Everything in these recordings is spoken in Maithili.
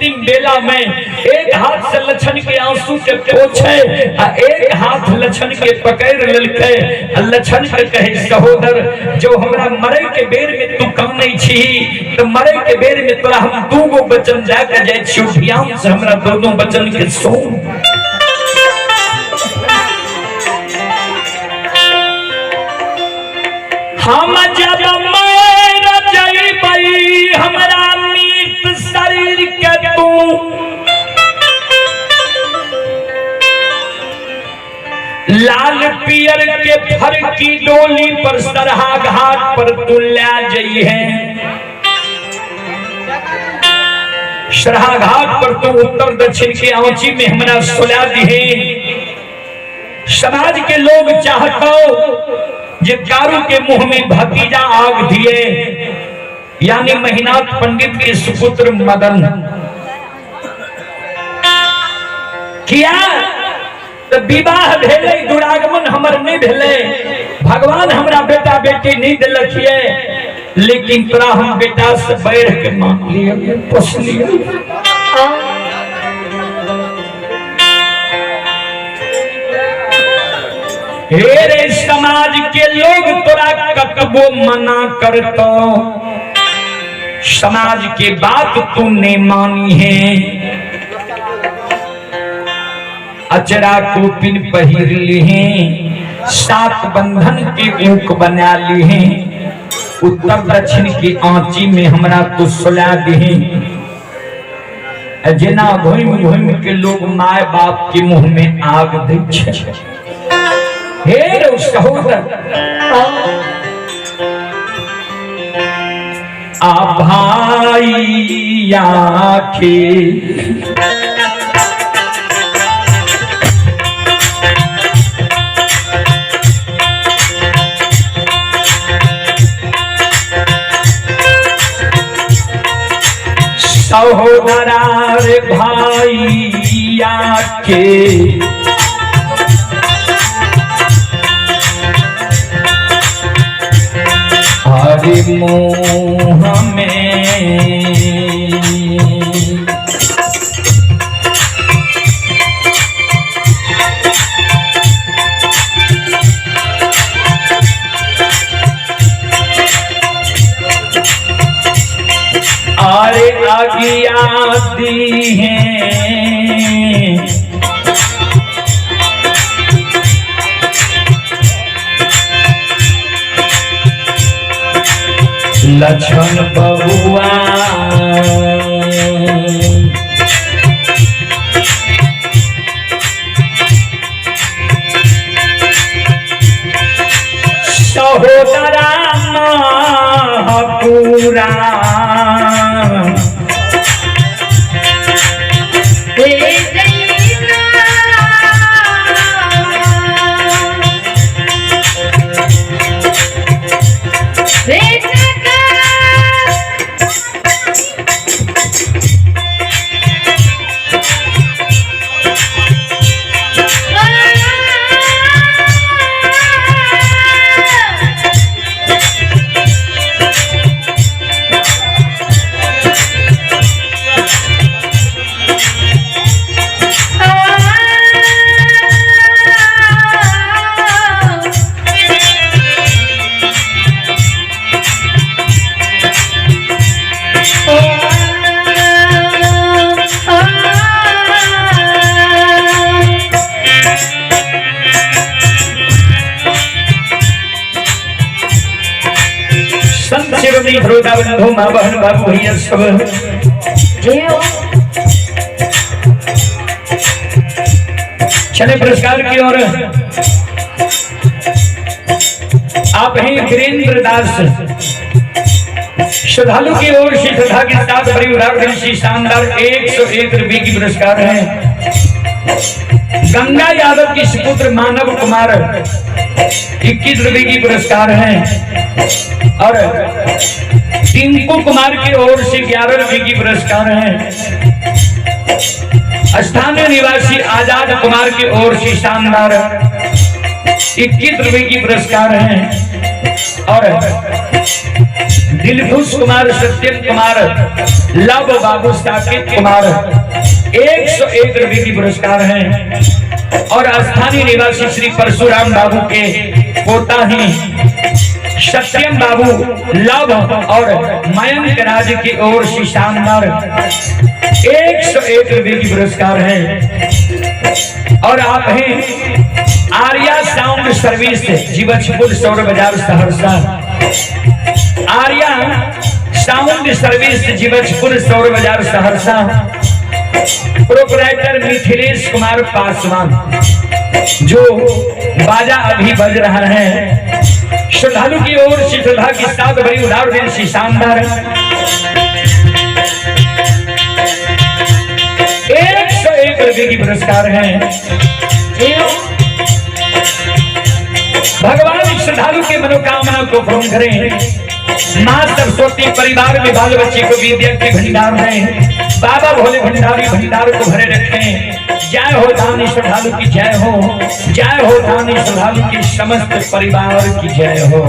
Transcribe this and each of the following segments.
अंतिम बेला में एक हाथ से लछन के आंसू के पोछे आ एक हाथ लछन के पकड़ लेलकै आ लछन के कहे सहोदर जो हमरा मरे के बेर में तू कम नहीं छी तो मरे के बेर में तोरा हम दू गो वचन दए के जाइ छी, ध्यान से हमरा दोनों वचन के सुन। हम जब मर जइबै हमरा मीत शरीर के तू लाल पियर के फरकी डोली पर सरहा घाट पर तू ले जइहे, सरहा घाट पर तू उत्तर दक्षिण के आंची में हमरा सुला दिहे। समाज के लोग चाहतो जे कारू के मुंह में भतीजा आग दिए, यानी महिनाथ पंडित के सुपुत्र मदन। किया तो विवाह भेलै, दुरागमन हमर नहीं भेलै, भगवान हमरा बेटा बेटी नहीं दिलखिए, लेकिन तोरा हम बेटा से बढ़ के मान लिये, पोस लिये। हे रे समाज के लोग तोरा कतबो मना करतो, समाज के बात तू नहीं मानी है। अचरा कोपिन पहिर ली है, सात बंधन के ऊक बना ली है, उत्तर दक्षिण की आंची में हमरा तू सुला दी। जेना घूम घूम के लोग my बाप के मुंह में आग दै छै। हे रे सहोदर आ भाई आखे सहोदरा रे भाई आखे हरि मुँह में अरे आगिया दी है। लक्षण बबुआ सहोदरा पूरा संत शिरोमणि भरोसा बंधु माँ बहन बाबू भैया सब चले पुरस्कार की ओर। आप हैं वीरेंद्र दास श्रद्धालु की ओर से श्रद्धा के साथ बड़ी उदार श्री शानदार 101 रुपये की पुरस्कार है। गंगा यादव की सुपुत्र मानव कुमार 21 रुपए की पुरस्कार है और टिंकू कुमार की ओर से 11 रुपए की पुरस्कार है। स्थानीय निवासी आजाद कुमार की ओर से शानदार 21 रुपए की पुरस्कार है। और दिलखुश कुमार, सत्यम कुमार, लव बाबू, साकेत कुमार 101 रुपए की पुरस्कार है। और स्थानीय निवासी श्री परशुराम बाबू के पोता हैं सत्यम बाबू, लव और मयंक राज की ओर से शानदार 101 रुपए की पुरस्कार है। और आप हैं आर्या साउंड सर्विस, जीवछपुर सौर बाजार सहरसा। आर्या साउंड सर्विस, जीवछपुर सौर बाजार सहरसा, प्रोपराइटर मिथिलेश कुमार पासवान, जो बाजा अभी बज रहा है। श्रद्धालु की ओर से श्रद्धा की साथ भरी उदार दिल से शानदार 101 रुपए की पुरस्कार है। भगवान श्रद्धालु के मनोकामना को पूर्ण करें। माँ सरस्वती परिवार में बाल बच्चे को विद्या के भंडार दें। बाबा भोले भंडारी भंडार को भरे रखें। जय हो दानी श्रद्धालु की जय हो, जय हो दानी श्रद्धालु की समस्त परिवार की जय हो।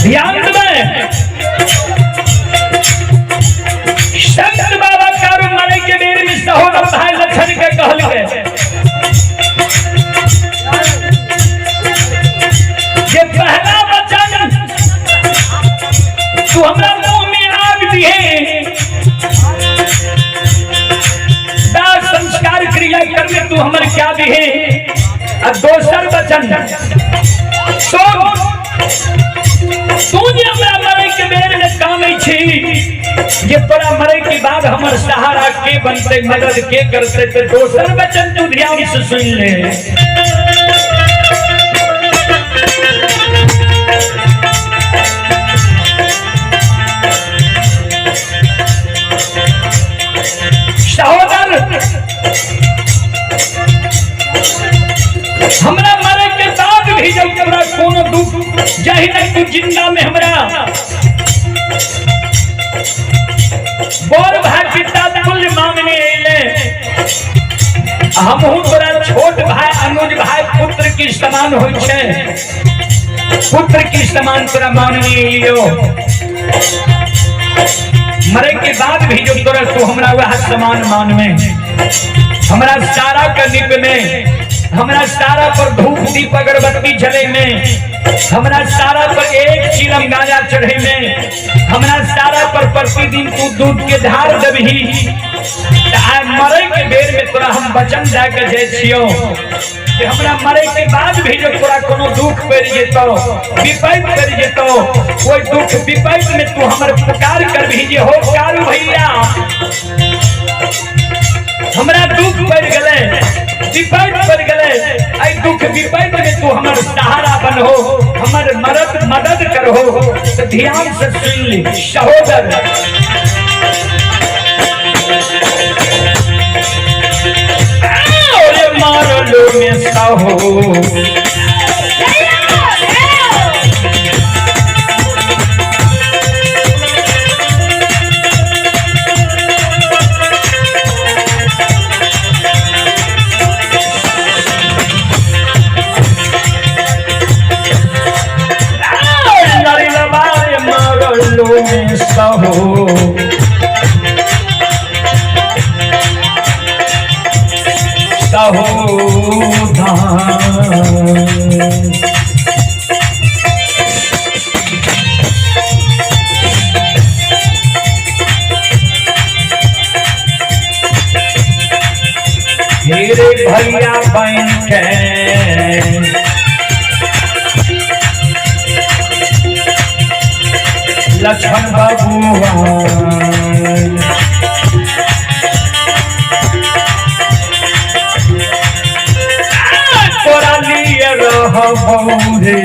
ध्यान दें, संत बाबा कारू मरे के बेर में सहोदर भाई लक्षण के कहल के जे पहला वचन तू हमरा मुंह में आग दिए, दाह संस्कार क्रिया करने तू हमर क्या दिए। और दोसर वचन सुन, तू जे हमरा मरे के बेर में कानै छी, जे तोरा मरे के बाद हमर सहारा के बनते, मदद के करते, तो दोसर वचन तू ध्यान से सुन ले। सहोदर हमरा मरे के बाद भी जब तोरा कोनो दुख जाहि तक तू जिंदा में हमरा बड़ भाई पिता तुल्य मांगने अइले, हमहू तोरा छोट भाई अनुज भाई पुत्र की समान होइ छै, पुत्र की समान तोरा मानने अइलियो। मरे के बाद भी जो तोरा तू हमरा वह समान मानवे, हमरा सारा के निप में, हमरा सारा पर धूप दीप अगरबत्ती जले में, हमरा सारा पर एक चिलम गांजा चढ़े में, हमरा सारा पर प्रतिदिन तू दूध के धार देबही, आइ मरे के बेर में तोरा हम वचन दए के जाइ छियौ कि हमरा मरे के बाद भी जो तोरा कोनो दुख पड़ि जेतौ, विपैत पड़ि जेतौ, ओहि दुख विपैत में तू हमर पुकार करबही जे हो कारू भैया हमरा दुख पड़ि गेलै, विपैत पड़ि गेलै, एहि दुख विपैत में तू हमर सहारा बनहो, हमर मदद मदद करहो। तो ध्यान से सुन ली सहोदर, मारलो में साहो दान। मेरे भैया बन के लक्ष्मण बाबू तोरा लिए रहबौ रे।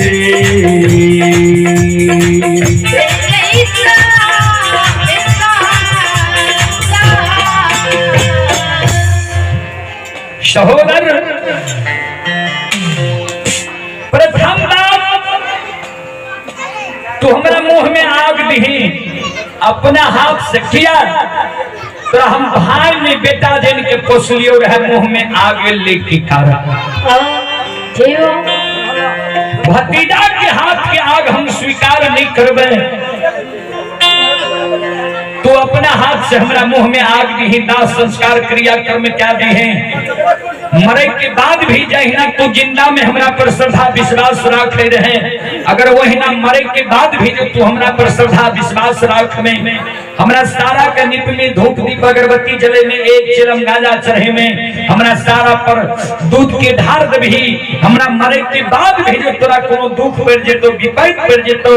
सहोदर, प्रथम बात तू हमरा मुंह में आग दही अपना हाथ से, किया तो हम भाई में बेटा जन के पोसलियो रहे मुंह में आग लेके कारण भतीजा के हाथ के आग हम स्वीकार नहीं करबे। तू अपना हाथ से हमरा मुंह में आग दही, दाह संस्कार क्रिया कर्म क्या दिहे, मरे के बाद भी जहिना तू जिंदा में हमरा पर श्रद्धा विश्वास राखे रहे, अगर वही ना मरे के बाद भी जो तू हमरा पर श्रद्धा विश्वास राख में हमरा सारा के निप में धूप दीप अगरबत्ती जले में एक चिलम गांजा चढ़े में हमरा सारा पर दूध के धार देबही, हमरा मरे के बाद भी जो तोरा कोनो दुख पड़ जेतो विपैत पड़ जेतो,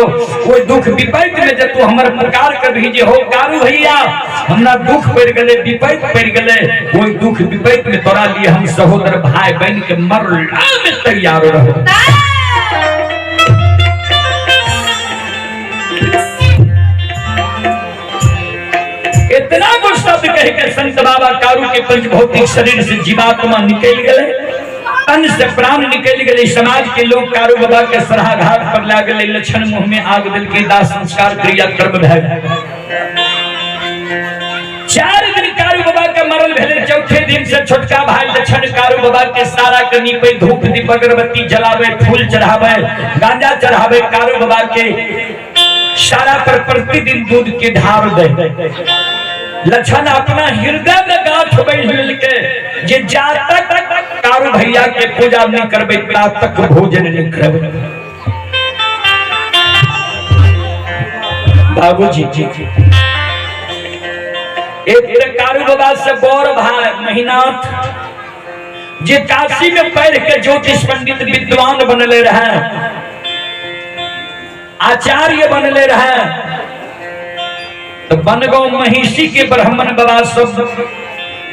ओई दुख विपैत में जे तू हमर पुकार करबही जे हो कारू भैया हमरा दुख पड़ गेले विपैत पड़ गेले, ओई दुख विपैत में तोरा लिए हम सहोदर भाई बहन के मरला में तैयार रहो। इतना गो शब्द कह के संत बाबा कारू के पंच भौतिक शरीर से जीवात्मा निकल गए, तन से प्राण निकल गए। समाज के लोग कारू बाबा के सराहा घाट पर ला गए, लक्षण मुंह में आग दिल के दाह संस्कार क्रिया कर्म भय। 4 दिन कारू बाबा के मरल भेले, चौथे दिन से छोटका भाई लक्षण कारू बाबा के सारा के नीपे धूप दीप अगरबत्ती जलावे, फूल चढ़ावे, गांजा चढ़ावे, कारू बाबा के सारा पर प्रतिदिन दूध के धार दे। लक्षण अपना हृदय में गांठ बांध के जे जा तक कारू भैया के पूजा नहीं करबे ता तक भोजन नहीं करबे। बाबूजी एक कारू बाबा से बड़ भाई महिनाथ जे काशी में पढ़ के ज्योतिष पंडित विद्वान बनले रहे, आचार्य बनले रहे, तो बनगांव महिषी के ब्राह्मण बाबा सब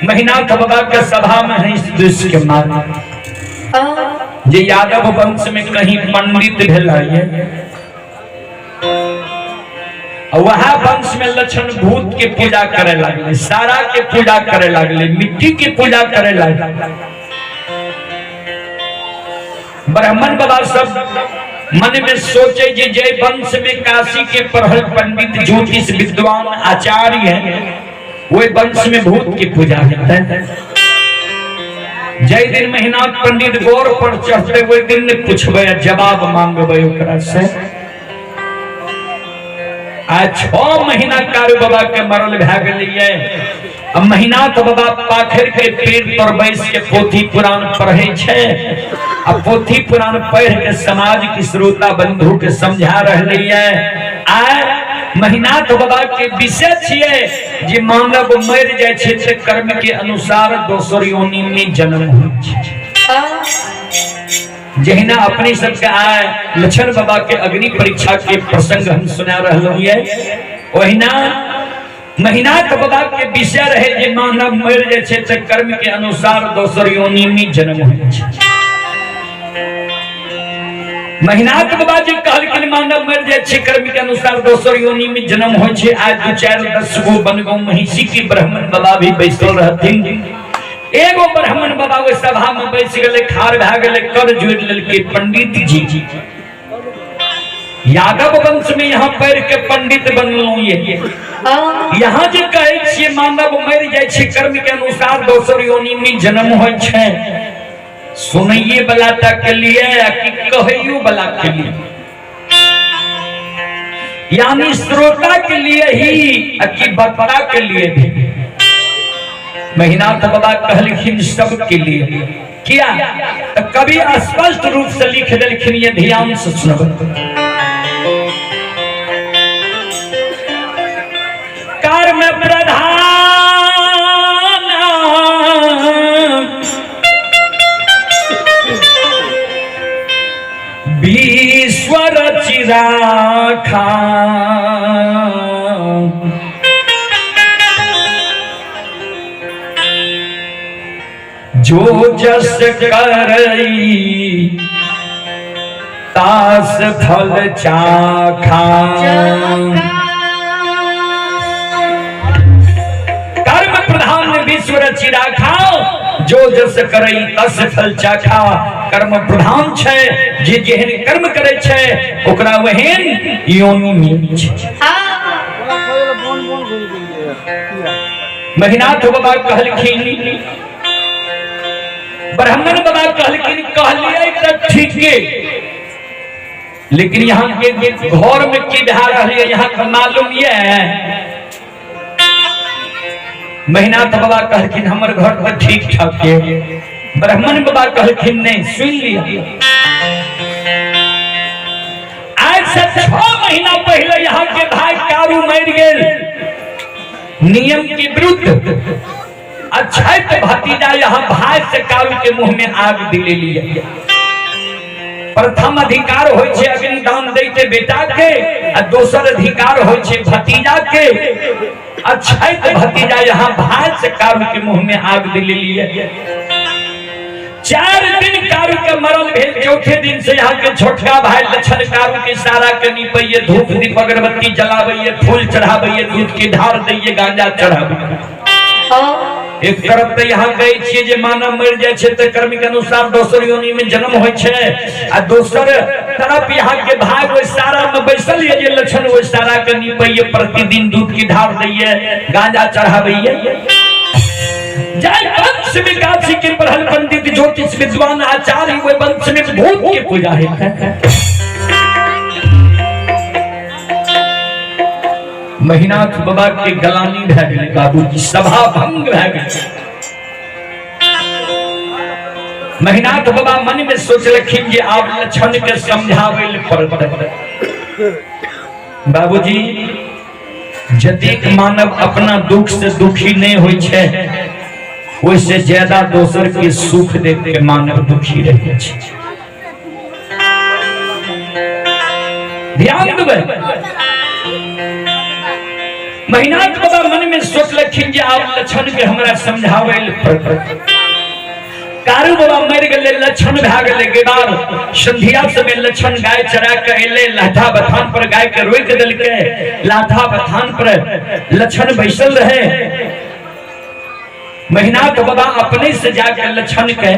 महिनाथ बाबा के सभा में हंस दुस के मार जे यादव वंश में कहीं पंडित भेल है, वह वंश में लक्षण भूत के पूजा करे लगले, सारा के पूजा करे लगले, मिट्टी के पूजा करे लगले। ब्राह्मण बाबा सब मन में सोचे जे जय वंश में काशी के पढ़ल पंडित ज्योतिष विद्वान आचार्य हैं, वही वंश में भूत की पूजा है। जय दिन महिनाथ पंडित गौर पर चढ़ते वही दिन ने पूछबे जवाब मांगबे ओकरा से। आज 6 महीना कारू बाबा के मरल भए गेलिए, अब महिनाथ बाबा पाखर के पेड़ पर बैस के पोथी पुराण पढ़े छे, अब पोथी पुराण पढ़ के समाज की श्रोता बंधु के समझा रहले है। आय महिनाथ बाबा के विषय छिए जे मानव मर जाय छे ते कर्म के अनुसार दोसर योनि में जन्म होइ छे। जहिना अपने सबके आय लक्षण बाबा के अग्नि परीक्षा के प्रसंग हम सुना रहलहुँ ये, ओहिना महिनाथ बाबा के विषय रहे जे मानव मर जाय छे ते कर्म के अनुसार दोसर योनि में जन्म होइ छे। महिनाथ बाबा जी कहलखिन मानव मर जाय छे कर्म के अनुसार दोसर योनि में जन्म होइ छे। आज 2 4 10 गो बनगांव महिषी के ब्राह्मण बाबा भी बैसल रहथिन, एगो ब्राह्मण बाबा ओहि सभा में बैस गेलै, खाड़ भए गेलै, कर जोड़ि लेलकै पंडित जी यादव वंश में यहाँ पढ़ के पंडित बनलहुँ ये। यहाँ जे कहै छियै मानव मरि जाइ छै कर्म के अनुसार दोसर योनि में जन्म होइ छै, सुनैये वाला तक के लिए आ कि कहैयो वाला के लिए, यानी श्रोता के लिए ही आ कि वक्ता के लिए भी। महिनाथ बाबा कहलखिन सबके लिए। किया तो कवि स्पष्ट रूप से लिख देलखिन, ये ध्यान से सुनब। कर्म प्रधान विश्व रचिराखा, जो जस करई तास फल चाखा। कर्म प्रधान विश्व रचि राखा, जो जस करई तस फल चाखा। कर्म प्रधान छै, जे जेहन कर्म करे छै ओकरा ओहन योनि मिलै छै। महिनाथ बाबा कहलखिन, ब्राह्मण बाबा कहलखिन, कहलिए त ठीके, लेकिन यहाँ के घर में की भए रहल है यहाँ के मालूम ये? महिनाथ बाबा कहलखिन हमर घर पर ठीक ठाक है। ब्राह्मण बाबा कहलखिन नहीं, सुन लिया, आज से 6 महीना पहले यहाँ के भाई कारू मर गेल नियम के विरुद्ध। अक्षय भतीजा यहाँ भाई से कारू के मुंह में आग दिले लिया। प्रथम अधिकार होइ छै अग्निदान दैते बेटा के, आ दोसर अधिकार होइ छै भतीजा के। अक्षय भतीजा यहाँ भाई से कारू के मुंह में आग दिले लिया। 4 दिन कारू के मरल भेल, चौथे दिन से यहाँ के छोटका भाई लक्षण कारू के सारा के निपैये, धूप दीप अगरबत्ती जलाबैये, फूल चढ़ाबैये, दूध के धार दैये, गांजा चढ़ाबैये। एक तरफ तो यहाँ कहै छियै जे मानव मरि जाइ छै तऽ कर्म के अनुसार दोसर योनि में जन्म होइ छै, आ दोसर तरफ यहाँ के भाई ओहि सारा में बैसल ये जे लक्षण ओहि सारा के निपैये, प्रतिदिन दूध के धार दैये, गांजा चढ़ाबैये। जय वंश में काशी के पढ़ल पंडित ज्योतिष विद्वान आचार्य ओहि वंश में भूत के पूजा है। महिनाथ बाबा के गलानी भए गेलै बाबूजी, सभा भंग भए गेलै। महिनाथ बाबा मन में सोचलखिन जे आब लक्षण के समझाबै लए पड़तै। बाबूजी जतेक मानव अपना दुख से दुखी नहीं होइ छै, ओहिसे ज्यादा दोसर के सुख देख के मानव दुखी रहै छै। ध्यान देबै। महिनाथ बाबा मन में सोचलखिन जे आब लक्षण के हमरा समझाबै लए पड़तै। कारू बाबा मरि गेलै, लक्षण भए गेलै गेदार। संध्या समय लक्षण गाय चरा के एलै, लाठा बथान पर गाय के रोकि देलकै। लाठा बथान पर लक्षण बैसल रहे। महिनाथ बाबा अपने से जाके लक्षण के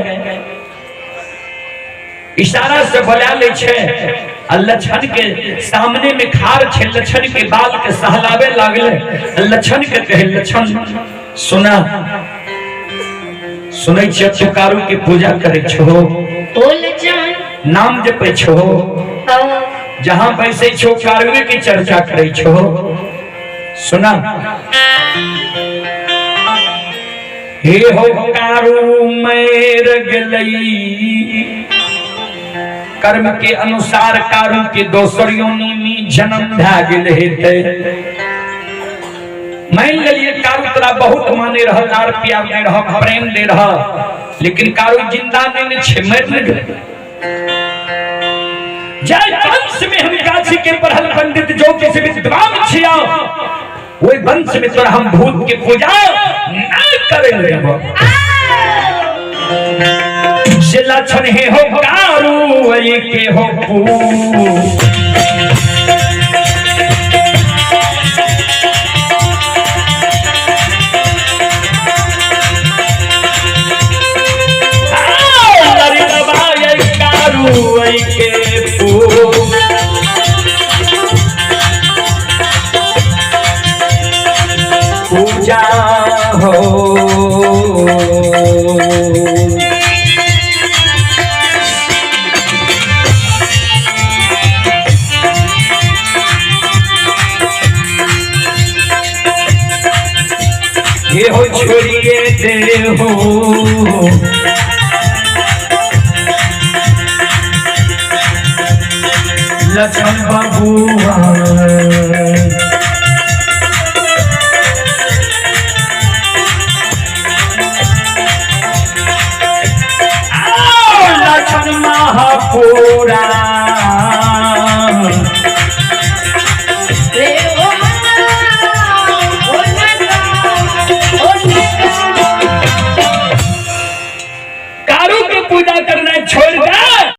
इशारा से बोला ले छै, आ लक्षण के सामने में खार छै, लक्षण के बाल के सहलावे लागले। लक्षण के कहे, लक्षण सुना, सुनै छियै तू कारू के पूजा करै छो, नाम जपै छो, जहां बैसै छो कारुए के चर्चा करै छो। सुना, हे हो कारू मैर गेलई, कर्म के अनुसार कारू के दोसर योनि में जन्म भए गेल हेतै। मान लेलिए कारू तोरा बहुत माने रह, लाड़ प्यार दे रह, प्रेम दे रह, लेकिन कारू जिंदा नहीं छे, मर नहीं गेल। जय वंश में हम काशी के पढ़ल पंडित ज्योतिष विद्वान छिया, ओहि वंश में तोरा हम भूत के पूजा नहीं करे देबो। से लक्षण हे हो कारू ऐ के हो पू, कारू ऐ के पू। पूजा हो लक्षण बबुआ। लक्षण महापुरा।